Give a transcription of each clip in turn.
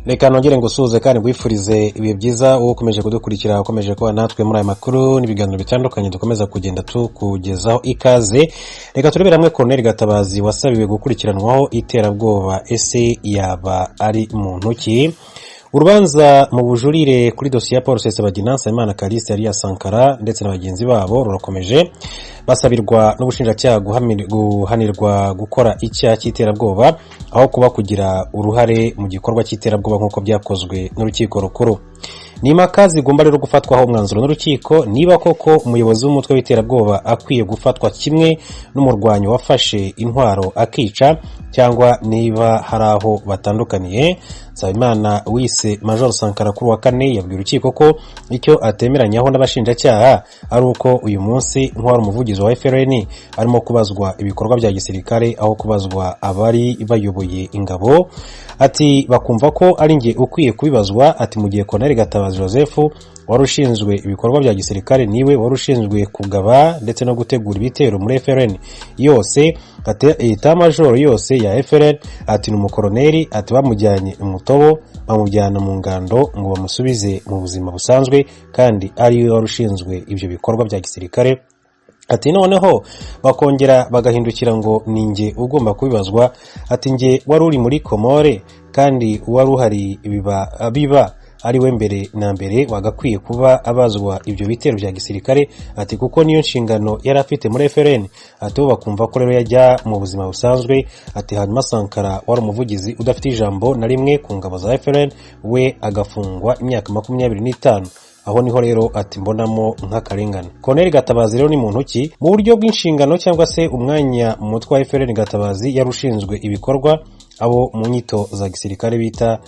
Reka nongere ngusuhuze kandi ngwifurize ibihe byiza, wowe ukomeje kudukurikira, ukomeje kuba natwe muri aya makuru n'ibiganiro bitandukanye dukomeza kugenda tukugezaho. Ikaze. Reka turebere hamwe Colonel Gatabazi wasabiwe gukurikiranwaho iterabwoba. Ese yaba ari muntu ki? Urubanza mu bujurire kuri dosiye ya Paul Rusesabagina, Nsabimana Callixte alias Sankara ndetse na bagenzi babo rurakomeje. Basabirwa n'ubushinjacyaha guhanirwa gukora icyaha cy'iterabwoba aho kuba kugira uruhare mu gikorwa cy'iterabwoba, nk'uko byakozwe n'urukiko rukuru. Ni impaka zigomba rero gufatwaho umwanzuro n'urukiko niba koko umuyobozi w'umutwe w'iterabwoba akwiye gufatwa kimwe n'umurwanyi wafashe intwaro akica, cyangwa niba hari aho batandukaniye. Nsabimana wise Major Sankara kuri wa kane yabwiye urukiko ko icyo atemeranyaho n'abashinjacyaha ari uko uyu munsi nk'uwari umuvugizi wa FLN arimo kubazwa ibikorwa bya gisirikare aho kubazwa abari bayoboye ingabo. Ati: "Bakumva ko ari njye ukwiye kubibazwa." Ati: "Mu gihe Colonel Gatabazi Joseph wari ushinzwe ibikorwa bya gisirikare, niwe wari ushinzwe kugaba ndetse no gutegura ibitero muri FLN yose, état-major yose ya FLN." Ati: "Ni umukoroneri." Ati: "Bamujyanye umutobo, bamujyana mu ngando ngo bamusubize mu buzima busanzwe, kandi ariwe wari ushinzwe ibyo bikorwa bya gisirikare." Ati: "Noneho bakongera bagahindukira ngo ni njye ugomba kubibazwa." Ati: "Njye wari uri muri Komore kandi uwari uhari biba ari we mbere na mbere wagakwiye kuba abazwa ibyo bitero bya gisirikare." Ati: "Kuko niyo nshingano yari afite muri FLN." Ati: "Bo bakumva ko rero yajya mu buzima busanzwe." Ati: "Hanyuma Sankara wari umuvugizi udafite ijambo na rimwe ku ngabo za FLN, we agafungwa imyaka 25. Aho niho rero," ati, "mbonamo nk'akarengane." Colonel Gatabazi rero ni muntu ki mu buryo bw'inshingano cyangwa se umwanya mu mutwe wa FLN? Gatabazi yari ushinzwe ibikorwa, abo mu nyito za gisirikare bita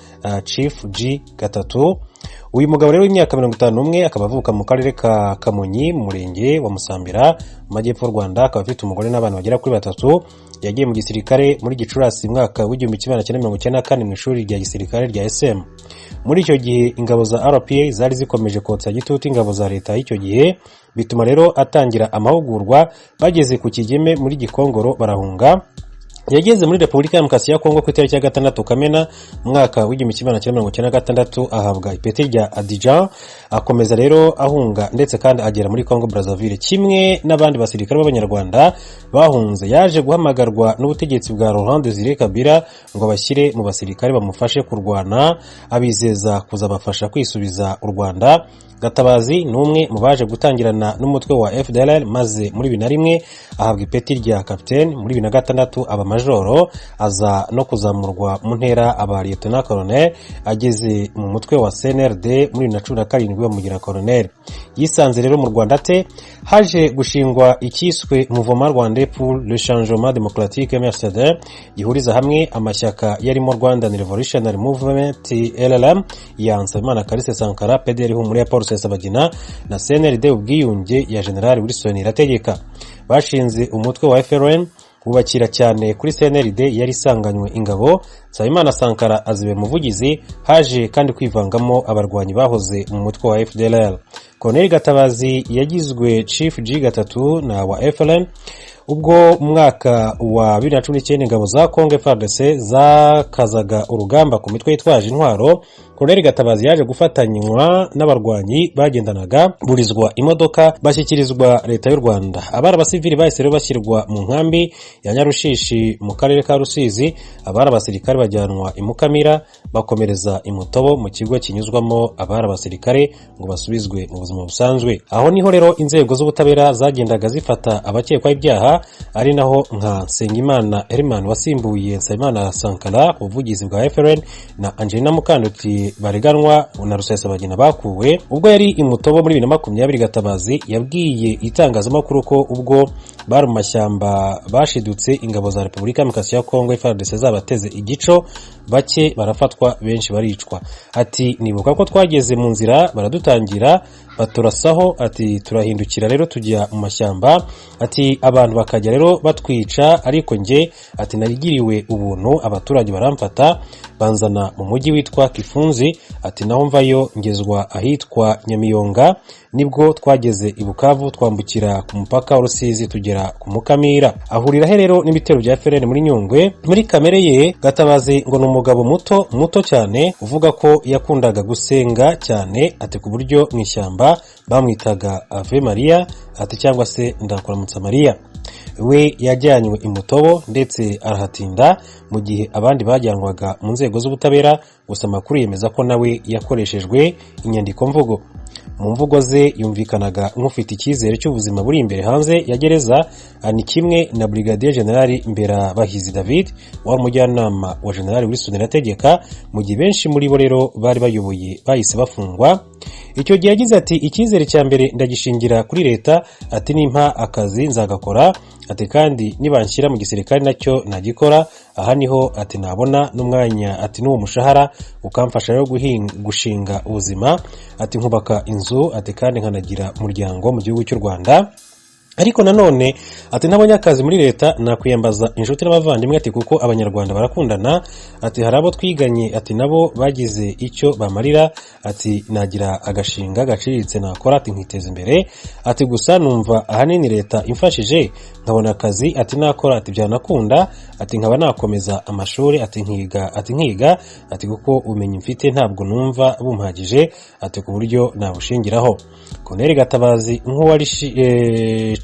Chief G gatatu. Uyu mugabo rero w'imyaka 51 akaba avuka mu karere ka Kamonyi, mu murenge wa Musambira, mu majyepfo y'u Rwanda, akaba afite umugore n'abana bagera kuri batatu. Yagiye mu gisirikare muri Gicurasi mwaka w'1994 mu ishuri rya gisirikare rya SM. Muri icyo gihe ingabo za RPA zari zikomeje kotsa igitutu ingabo za leta y'icyo gihe, bituma rero atangira amahugurwa. Bageze ku Kigeme muri Gikongoro barahunga. Yageze muri Repubulika ya Demokarasi ya Kongo ku itariki ya 6 Kamena mu mwaka w'1996, ahabwa ipeti rya adjudant. Akomeza rero ahunga ndetse kandi agera muri Congo Brazzaville kimwe n'abandi basirikare b'Abanyarwanda bahunze. Yaje guhamagarwa n'ubutegetsi bwa Laurent Desire Kabila ngo abashyire mu basirikare bamufashe kurwana, abizeza kuzabafasha kwisubiza u Rwanda. Gatabazi ni umwe mu baje gutangirana n'umutwe wa FDLR, maze muri 2001 ahabwa ipeti rya kapitene, muri 2006 aba majoro, aza no kuzamurwa mu ntera aba lieutenant colonel. Ageze mu mutwe wa CNRD muri 2017 bamugira colonel. Yisanze rero mu Rwanda ate? Haje gushingwa icyiswe Mouvement Rwandais pour le Changement Démocratique, MRCD, gihuriza hamwe amashyaka yarimo Rwandan Revolutionary Movement, LRM ya Nsabimana Callixte Sankara, PDR Ihumure ya Paul Rusesabagina na CNRD Ubwiyunge ya General Wilson Irategeka. Bashinze umutwe wa FLN wubakira cyane kuri CNRD yari isanganywe ingabo. Nsabimana Sankara azibera umuvugizi. Haje kandi kwivangamo abarwanyi bahoze mu mutwe wa FDLR. Colonel Gatabazi yagizwe Chief G gatatu na wa FLN ubwo mu mwaka wa 2019 ingabo za Congo FARDC zakazaga urugamba ku mitwe yitwaje intwaro. Colonel Gatabazi yaje gufatanywa n'abarwanyi bagendanaga, burizwa imodoka, bashyikirizwa leta y'u Rwanda. Abari abasivili bahise rero bashyirwa mu nkambi ya Nyarushishi mu karere ka Rusizi, abari abasirikare bajyanwa i Mukamira, bakomereza i Mutobo mu kigo kinyuzwamo abari abasirikare ngo basubizwe mu buzima busanzwe. Aho niho rero inzego z'ubutabera zagendaga zifata abakekwaho ibyaha, ari naho nka Nsengimana Herman wasimbuye Nsabimana Sankara ku buvugizi bwa FLN na Angelina Mukanduti bareganwa na Rusesabagina bakuwe. Ubwo yari i Mutobo muri 2020, Gatabazi yabwiye itangazamakuru ko ubwo bari mu mashyamba bashidutse ingabo za Repubulika ya Demokarasi ya Kongo FARDC zabateze igico, bake barafatwa, benshi baricwa. Ati: "Nibuka ko twageze mu nzira baradutangira, baturasaho." Ati: "Turahindukira rero tujya mu mashyamba." Ati: "Abantu bakajya rero batwica, ariko njye," ati, "nagiriwe ubuntu, abaturage baramfata." Banzana mu mujyi witwa Kifunzi, ati naho mvayo ngezwa ahitwa Nyamiyonga. Nibwo twageze i Bukavu, twambukira ku mupaka wa Rusizi, tugera ku Mukamira. Ahurira he rero n'ibitero bya FLN muri Nyungwe? Muri kamere ye, Gatabazi ngo ni umugabo muto muto cyane, uvuga ko yakundaga gusenga cyane, ati ku buryo mu ishyamba bamwitaga Ave Maria, ati cyangwa se Ndakuramutsa Mariya. We yajyanywe i Mutobo ndetse arahatinda, mu gihe abandi bajyanwaga mu nzego z'ubutabera. Gusa amakuru yemeza ko nawe yakoreshejwe inyandiko mvugo. Mu mvugo ze yumvikanaga nk'ufite icyizere cy'ubuzima buri imbere hanze ya gereza. Ni kimwe na Brigadier General Mberabahizi David, wari umujyanama wa General Wilson Irategeka, mu gihe benshi muri bo rero bari bayoboye bahise bafungwa. Icyo gihe yagize ati: "Icyizere cya mbere ndagishingira kuri leta," ati "nimpa akazi nzagakora," ati "kandi nibanshyira mu gisirikare nacyo nagikora. Aha niho," ati, "nabona n'umwanya," ati "n'uwo mushahara ukamfasha rero gushinga ubuzima," ati "nkubaka inzu," ati "kandi nkanagira umuryango mu gihugu cy'u Rwanda. Ariko nanone," ati, "ntabonye akazi muri leta, nakwiyambaza inshuti n'abavandimwe," ati "kuko Abanyarwanda barakundana," ati "hari abo twiganye," ati "nabo bagize icyo bamarira," ati "nagira agashinga gaciriritse nakora," ati "nkiteza imbere," ati "gusa numva ahanini leta imfashije nkabona akazi," ati "nakora," ati "byanakunda," ati "nkaba nakomeza amashuri," ati "nkiga," ati "nkiga," ati "kuko ubumenyi mfite ntabwo numva bumpagije," ati "ku buryo nabushingiraho." Colonel Gatabazi, nk'uwari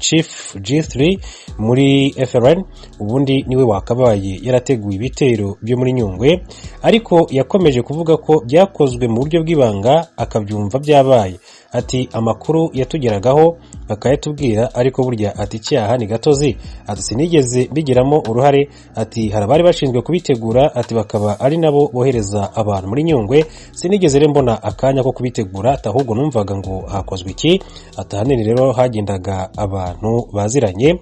Chief G3 muri FLN, ubundi niwe wakabaye yarateguye ibitero byo muri Nyungwe, ariko yakomeje kuvuga ko byakozwe mu buryo bw'ibanga, akabyumva byabaye. Ati amakuru yatugeragaho bakayatubwira, ariko burya, ati icyaha ni gatozi, ati sinigeze mbigiramo uruhare, ati hari abari bashinzwe kubitegura, ati bakaba ari nabo bohereza abantu muri Nyungwe. Sinigeze rero mbona akanya ko kubitegura, ati ahubwo numvaga ngo hakozwe iki. Ati ahanini rero hagendaga abantu baziranye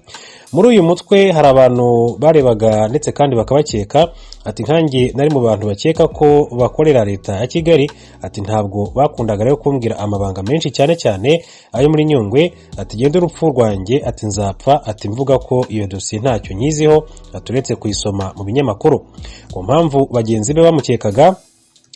muri uyu mutwe, hari abantu barebaga ndetse kandi bakabakeka, ati nkanjye nari mu bantu bakeka ko bakorera leta ya Kigali. Ati ntabwo bakundaga rero kumbwira amabanga menshi, cyane cyane ayo muri Nyungwe. Ati genda urupfu rwanjye, ati nzapfa, ati mvuga ko iyo dosiye ntacyo nyiziho, ati uretse kuyisoma mu binyamakuru. Ku mpamvu bagenzi be bamukekaga,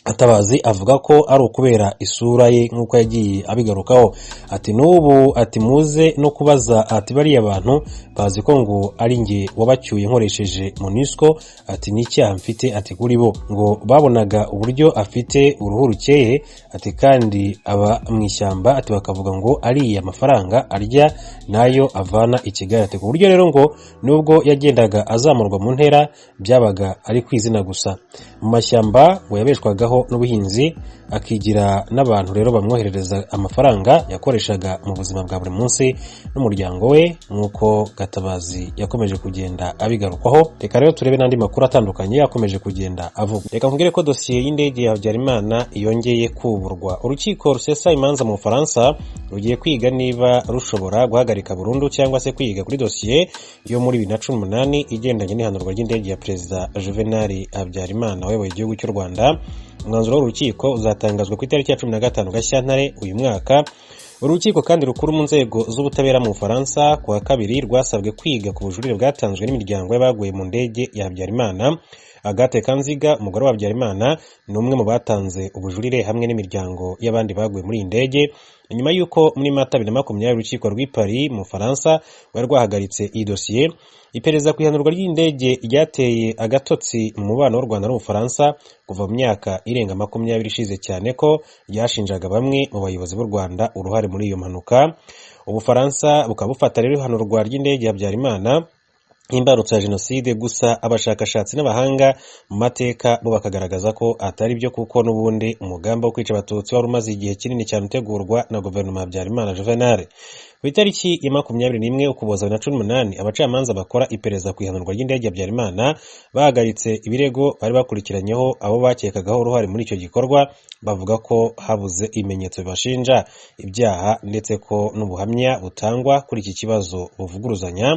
Gatabazi avuga ko ari ukubera isura ye, nk'uko yagiye abigarukaho. Ati n'ubu, ati muze no kubaza, ati bariya bantu bazi ko ngo ari njye wabacyuye nkoresheje MONUSCO, ati n'icyaha mfite, ati kuri bo ngo babonaga uburyo afite uruhu rukeye, ati kandi aba mu ishyamba, ati bakavuga ngo ariya mafaranga arya nayo avana i Kigali, ati ku buryo rero ngo nubwo yagendaga azamurwa mu ntera, byabaga ari ku izina gusa. Mu mashyamba ngo yabeshwagaho n'ubuhinzi, akigira n'abantu rero bamwoherereza amafaranga yakoreshaga mu buzima bwa buri munsi n'umuryango we, nk'uko Gatabazi yakomeje kugenda abigarukwaho. Reka rero turebe n'andi makuru atandukanye yakomeje kugenda avuga. Reka nkubwire ko dosiye y'indege ya Habyarimana yongeye kuburwa. Urukiko rusesa imanza mu Bufaransa rugiye kwiga niba rushobora guhagarika burundu cyangwa se kwiga kuri dosiye yo muri 2018 igendanye n'ihanurwa ry'indege ya Perezida Juvenal Habyarimana wayoboye igihugu cy'u Rwanda. Umwanzuro w'urukiko uzatangazwa ku itariki ya 15 Gashyantare uyu mwaka. Urukiko kandi rukuru mu nzego z'ubutabera mu Bufaransa, ku wa kabiri rwasabwe kwiga ku bujurire bwatanzwe n'imiryango y'abaguye mu ndege ya Habyarimana. Agathe Kanziga, umugore wa Habyarimana, ni umwe mu batanze ubujurire hamwe n'imiryango y'abandi baguye muri iyi ndege, nyuma y'uko muri Mata 2020 urukiko rw'i Paris mu Bufaransa rwari rwahagaritse iyi dosiye. Iperereza ku ihanurwa ry'indege ryateye agatotsi mu mubano w'u Rwanda n'Ubufaransa kuva mu myaka irenga 20 ishize, cyane ko ryashinjaga bamwe mu bayobozi b'u Rwanda uruhare muri iyo mpanuka. Ubufaransa bukaba bufata rero ihanurwa ry'indege ya Habyarimana nk'imbarutso ya jenoside. Gusa abashakashatsi n'abahanga mu mateka bo bakagaragaza ko atari byo, kuko n'ubundi umugambi wo kwica Abatutsi wari umaze igihe kinini cyane utegurwa na guverinoma ya Habyarimana Juvenal. Ku itariki ya 21 Ukuboza 2018, abacamanza bakora iperereza ku ihanurwa ry'indege ya Habyarimana bahagaritse ibirego bari bakurikiranyeho abo bakekagaho uruhare muri icyo gikorwa, bavuga ko habuze ibimenyetso bibashinja ibyaha, ndetse ko n'ubuhamya butangwa kuri iki kibazo buvuguruzanya.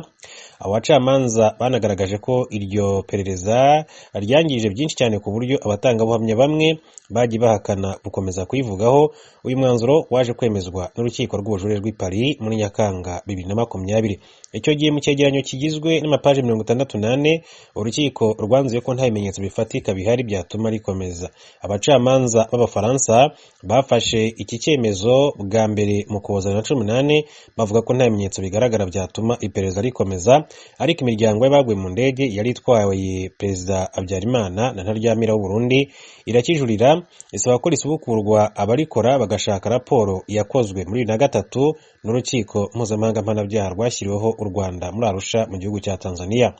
Abo bacamanza banagaragaje ko iryo perereza ryangije byinshi cyane, ku buryo abatangabuhamya bamwe bagiye bahakana gukomeza kuyivugaho. Uyu mwanzuro waje kwemezwa n'urukiko rw'ubujurire rw'i Paris muri muri Nyakanga 2020. Icyo gihe, mu cyegeranyo kigizwe n'amapaji 64, urukiko rwanzuye ko nta bimenyetso bifatika bihari byatuma rikomeza. Abacamanza b'Abafaransa bafashe iki cyemezo bwa mbere mu Kuboza 2018, bavuga ko nta bimenyetso bigaragara byatuma iperereza rikomeza. Ariko imiryango y'abaguye mu ndege yari itwaye Perezida Habyarimana na Ntaryamira w'u Burundi irakijurira, isaba ko risubukurwa, abarikora bagashaka raporo yakozwe muri 2003 n'Urukiko Mpuzamahanga Mpanabyaha rwashyiriweho u Rwanda muri Arusha mu gihugu cya Tanzania.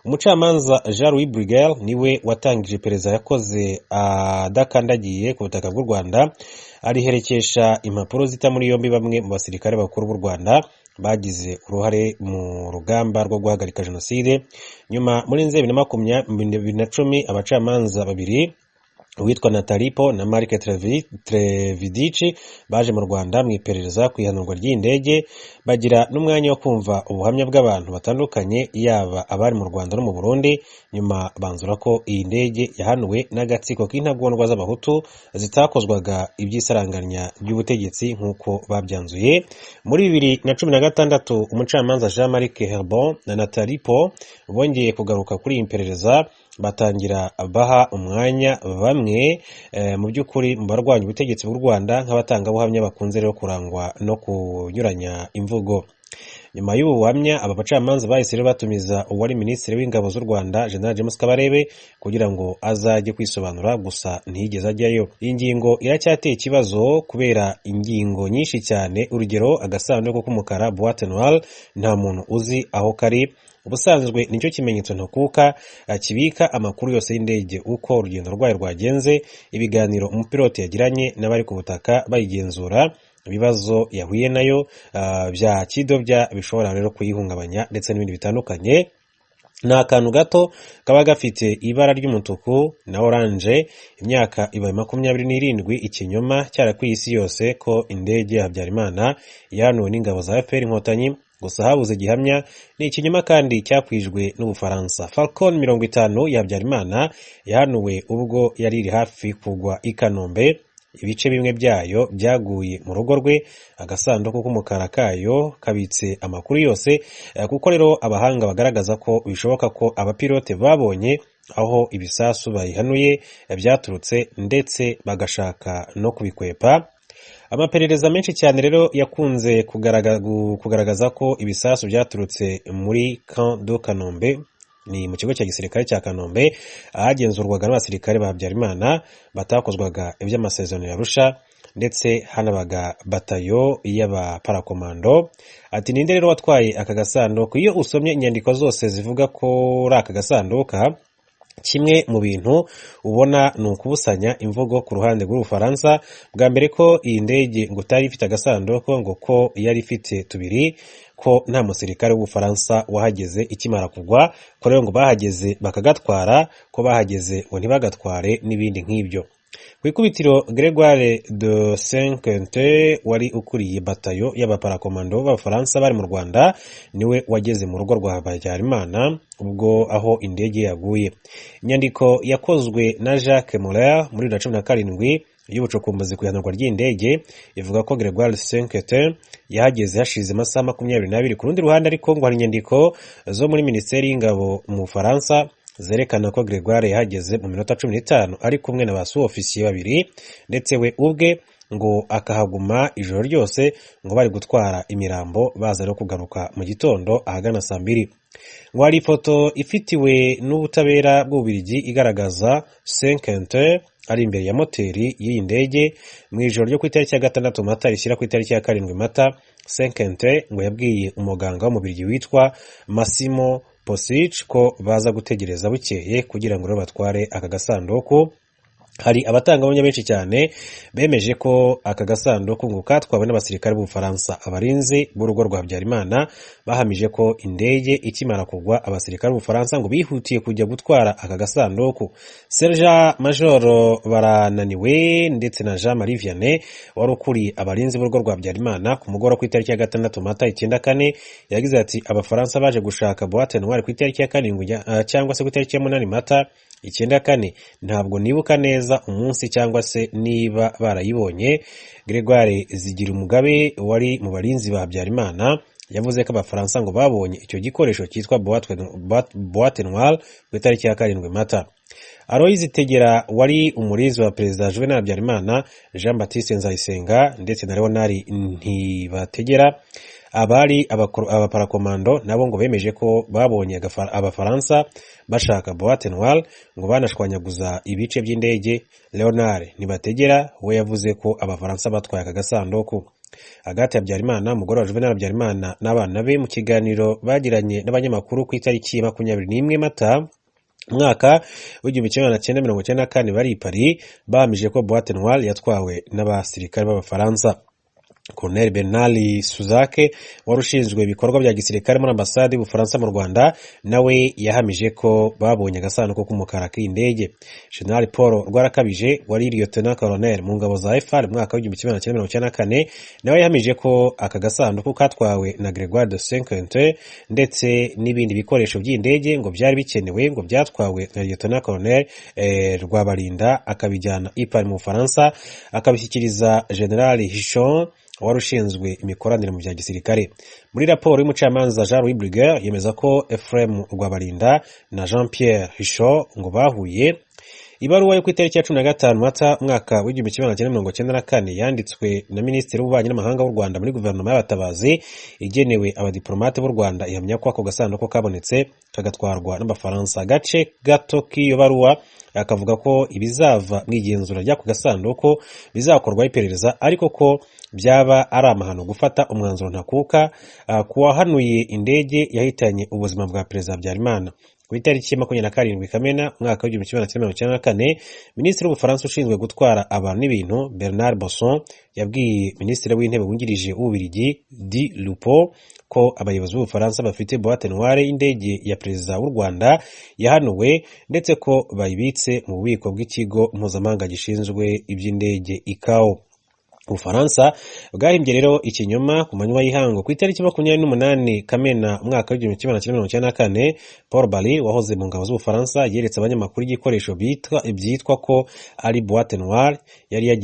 Umucamanza Jean Louis Bruguière niwe watangije iperereza yakoze adakandagiye ku butaka bw'u Rwanda, ariherekesha impapuro zita muri yombi bamwe mu basirikare bakuru b'u Rwanda bagize uruhare mu rugamba rwo guhagarika jenoside. Nyuma, muri Nzeri 2010, abacamanza babiri, uwitwa Nathalie Poux na Marc Trévidic, baje mu Rwanda mu iperereza ku ihanurwa ry'iyi ndege, bagira n'umwanya wo kumva ubuhamya bw'abantu batandukanye, yaba abari mu Rwanda no mu Burundi. Nyuma banzura ko iyi ndege yahanuwe n'agatsiko k'intagondwa z'Abahutu zitakozwaga iby'isaranganya ry'ubutegetsi nk'uko babyanzuye. Muri 2016, umucamanza Jean Marc Herbaut na Nathalie Poux bongeye kugaruka kuri iyi iperereza, batangira baha umwanya bamwe mu by'ukuri mu barwanya ubutegetsi bw'u Rwanda nk'abatangabuhamya bakunze rero kurangwa no kunyuranya imvugo. Nyuma y'ubu buhamya, aba bacamanza bahise rero batumiza uwari Minisitiri w'Ingabo z'u Rwanda, General James Kabarebe, kugira ngo azajye kwisobanura, gusa ntiyigeze ajyayo. Iyi ngingo iracyateye ikibazo kubera ingingo nyinshi cyane. Urugero, agasanduku k'umukara, boîte noire, nta muntu uzi aho kari. Ubusanzwe nicyo kimenyetso ntakuka kibika amakuru yose y'indege, uko urugendo rwayo rwagenze, ibiganiro umupilote yagiranye n'abari ku butaka bayigenzura, ibibazo yahuye nayo bya kidobya bishobora rero kuyihungabanya, ndetse n'ibindi bitandukanye. Ni akantu gato kaba gafite ibara ry'umutuku na oranje. Imyaka ibaye 27 ikinyoma cyarakwiye isi yose ko indege ya Habyarimana yahanuwe n'ingabo za FPR Inkotanyi, gusa habuze gihamya. Ni ikinyoma kandi cyakwijwe n'Ubufaransa. Falcon 50 ya Habyarimana yahanuwe ubwo yari iri hafi kugwa i Kanombe, ibice bimwe byayo byaguye mu rugo rwe. Agasanduku k'umukara kayo kabitse amakuru yose, kuko rero abahanga bagaragaza ko bishoboka ko abapilote babonye aho ibisasu bayihanuye byaturutse, ndetse bagashaka no kubikwepa. Amaperereza menshi cyane rero yakunze kugaragaza ko ibisasu byaturutse muri Camp de Kanombe, ni mu kigo cya gisirikare cya Kanombe, ahagenzurwaga n'abasirikare ba Habyarimana batakozwaga iby'amasezerano ya Arusha, ndetse hanabaga batayo y'abaparakomando. Ati: "Ninde rero watwaye aka gasanduku?" Iyo usomye inyandiko zose zivuga ko uri aka gasanduka, kimwe mu bintu ubona ni ukubusanya imvugo ku ruhande rw'Ubufaransa. Bwa mbere, ko iyi ndege ngo itari ifite agasanduku, ngo ko yari ifite tubiri, ko nta musirikare w'Ubufaransa wahageze ikimara kugwa, ko rero ngo bahageze bakagatwara, ko bahageze ngo ntibagatware, n'ibindi nk'ibyo. Ku ikubitiro, Gregoire de Saint-Quentin wari ukuriye batayo y'abaparakomando b'Abafaransa bari mu Rwanda niwe wageze mu rugo rwa Habyarimana ubwo aho indege yaguye. Inyandiko yakozwe na Jacques Muller muri 2017 y'ubucukumbuzi ku ihanurwa ry'indege ivuga ko Gregoire Saint-Quentin yahageze hashize amasaha 22. Ku rundi ruhande ariko, ngo hari inyandiko zo muri Minisiteri y'Ingabo mu Bufaransa zerekana ko Gregoire yahageze mu minota 15 ari kumwe na ba sous-officier babiri, ndetse we ubwe ngo akahaguma ijoro ryose, ngo bari gutwara imirambo, baza no kugaruka mu gitondo ahagana saa 2. Ngo hari ifoto ifitiwe n'ubutabera bw'Ububiligi igaragaza Saint-Quentin ari imbere ya moteri y'iyi ndege mu ijoro ryo ku itariki ya 6 Mata rishyira ku itariki ya 7 Mata. Saint-Quentin ngo yabwiye umuganga w'Umubirigi witwa Massimo Posich ko baza gutegereza bukeye kugira ngo rero batware aka gasanduku. Hari abatangabuhamya benshi cyane bemeje ko aka gasanduku ngo katwawe n'abasirikare b'Ubufaransa. Abarinzi b'urugo rwa Habyarimana bahamije ko indege ikimara kugwa, abasirikare b'Ubufaransa ngo bihutiye kujya gutwara aka gasanduku. Sergent Major Barananiwe ndetse na Jean Marie Vianney wari ukuriye abarinzi b'urugo rwa Habyarimana ku mugoroba ku itariki ya 6 Mata 94 yagize ati: "Abafaransa baje gushaka boîte noire ku itariki ya 7 cyangwa se ku itariki ya 8 Mata." 94. Ntabwo nibuka neza umunsi cyangwa se niba barayibonye. Gregoire Zigira Umugabe wari mu barinzi ba Habyarimana yavuze ko Abafaransa ngo babonye icyo gikoresho cyitwa boîte noire ku itariki ya 7 Mata. Aloyizi Tegera wari umurinzi wa Perezida Juvenal Habyarimana, Jean Baptiste Nzayisenga ndetse na Leonard Ntibategera abari abaparakomando nabo ngo bemeje ko babonye Abafaransa bashaka boîte noire, ngo banashwanyaguza ibice by'indege. Leonard Ntibategera we yavuze ko Abafaransa batwaye aka gasanduku. Agathe Habyarimana, umugore wa Juvenal Habyarimana, n'abana be mu kiganiro bagiranye n'abanyamakuru ku itariki 21 Mata umwaka w'1994 bari i Paris, bahamije ko boîte noire yatwawe n'abasirikare b'Abafaransa. Colonel Bernard Suzake wari ushinzwe ibikorwa bya gisirikare muri ambasade y'Ubufaransa mu Rwanda nawe yahamije ko babonye agasanduku k'umukara k'iyi ndege. General Paul Rwarakabije wari Lieutenant Colonel mu ngabo za FAR mu mwaka w'1994 nawe yahamije ko aka gasanduku katwawe na Gregoire de Saint-Quentin, ndetse n'ibindi bikoresho by'iyi ndege ngo byari bikenewe ngo byatwawe na Lieutenant Colonel Rwabarinda, akabijyana i Paris mu Bufaransa, akabishyikiriza General Hishon wari ushinzwe imikoranire mu bya gisirikare. Muri raporo y'umucamanza Jean Louis Bruguière yemeza ko Ephraim Rwabarinda na Jean Pierre Hisho ngo bahuye. Ibaruwa yo ku itariki ya 15 Mata umwaka w'1994 yanditswe na Minisitiri w'Ububanyi n'Amahanga w'u Rwanda muri Guverinoma y'Abatabazi, igenewe abadiplomate b'u Rwanda, ihamya ko ako gasanduku kabonetse kagatwarwa n'Abafaransa. Agace gato k'iyo baruwa akavuga ko ibizava mu igenzura ry'ako gasanduku bizakorwaho iperereza, ariko ko byaba ari amahano gufata umwanzuro ntakuka ku wahanuye indege yahitanye ubuzima bwa Perezida Habyarimana. Ku itariki 27 Kamena umwaka w'1994, Minisitiri w'Ubufaransa ushinzwe gutwara abantu n'ibintu Bernard Bosson yabwiye Minisitiri w'Intebe wungirije w'Ububiligi Di Rupo ko abayobozi b'Ubufaransa bafite boîte noire y'indege ya Perezida w'u Rwanda yahanuwe, ndetse ko bayibitse mu bubiko bw'ikigo mpuzamahanga gishinzwe iby'indege ICAO. Ubufaransa bwahimbye rero ikinyoma ku manywa y'ihangu. Ku itariki 28 Kamena umwaka w'1994, Paul Barril wahoze mu ngabo z'Ubufaransa yeretse abanyamakuru igikoresho byitwa ko ari boîte noire yari yagiye